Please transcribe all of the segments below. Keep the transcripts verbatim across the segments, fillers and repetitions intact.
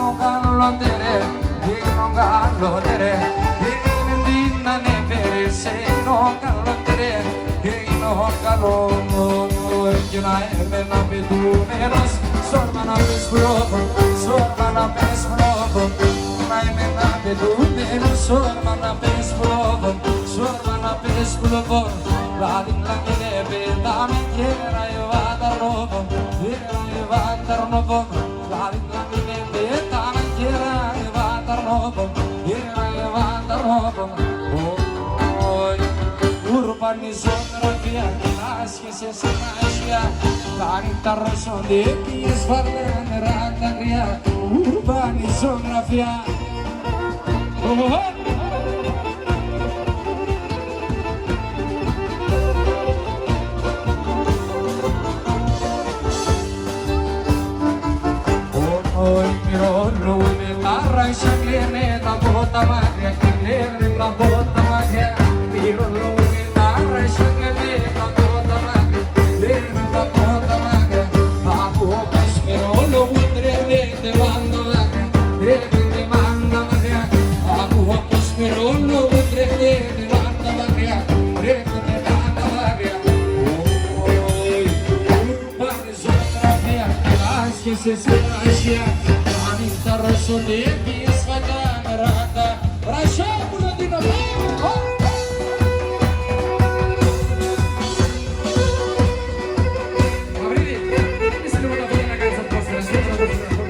Gallo tere, ino gallo tere, ino dinna ne pere se ino gallo tere, ino gallo. Juna e me na pe du menos, sorma na pes provo, sorma na pes provo. Juna e me na pe du menos, sorma na pes provo, sorma na pes provo. La din la mine pe da me quiera e va dar robo, quiera e va dar robo. La din la mine pe da me quiera e va dar robo, quiera e va dar robo. Oi, oi. Urbanizon rafia, kilas ke se sanasia. Tani tarson de pies fardan rata ria. Urbanizon rafia. Oh, oh. Oi, miro, lo me tarra, shaklene, ta bota magre, shaklene, ta bota magre. Miro, lo me tarra, shaklene, ta bota magre, shaklene, ta bota magre. Abu, miro, lo me tarra, te mando magre, te mando magre. Abu, miro, lo me tarra, te mando magre, te mando magre. Oi, oi. Asia, Asia, Anita Rosso, Davis, Fatana, Rata, Rasha, Pulodino, oh, oh. Abrili, mi se devo fare una canzone apposta, nessuno la può fare.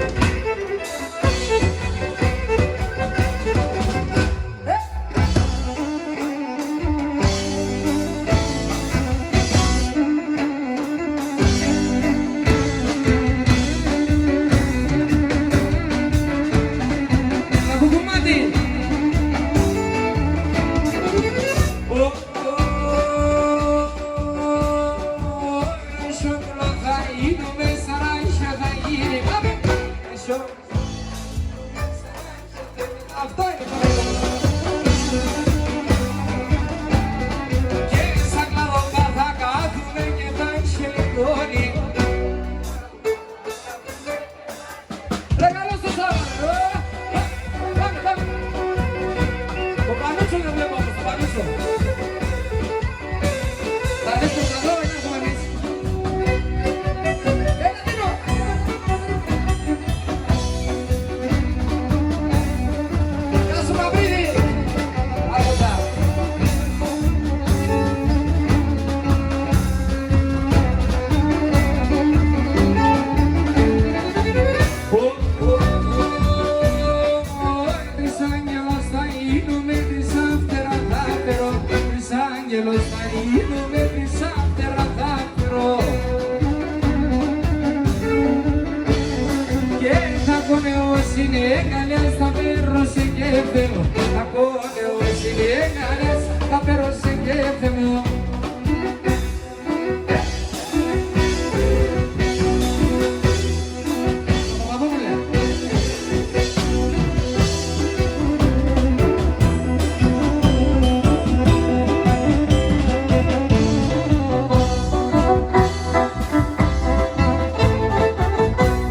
Angelo sta in me pensante rata però, Angelo sta in me pensante rata però. Che sta come o sinegale sta per se che vero, sta come o sinegale sta per se che vero.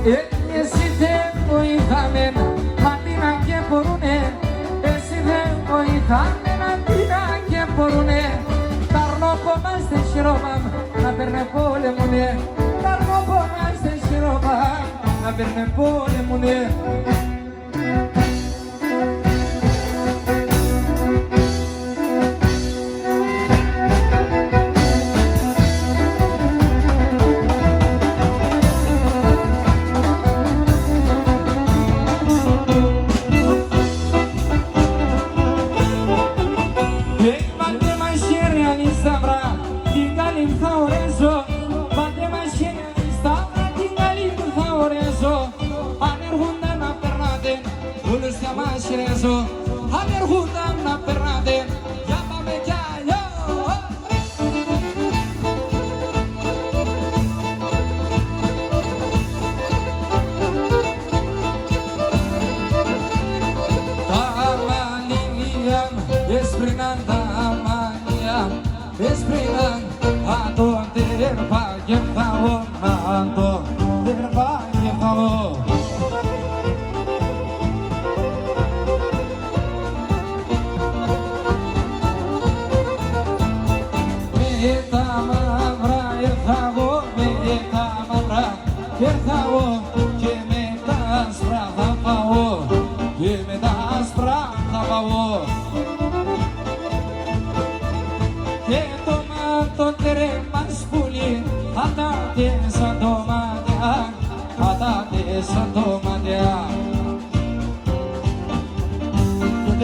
E si te voi fame, matina che porune, e si te voi fame, matina che porune, tarno po maste shirobam, na perne pole mune, tarno po maste shirobam, na perne pole mune. Hey, mate mashere ani sabra, tingali favorezo, mate mashere ani sabra, tingali favorezo. Aner hunda na pernaden, ulus ya masherezo. Aner hunda na pernaden, ya mame ya yo. Tamaliniam, esprinan tamaliniam, esprinan ato der bagem tavo, ato der bagem tavo.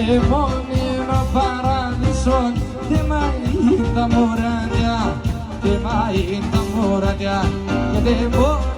Demoni no paradison, de mai inda morandia, de mai inda morandia, de demoni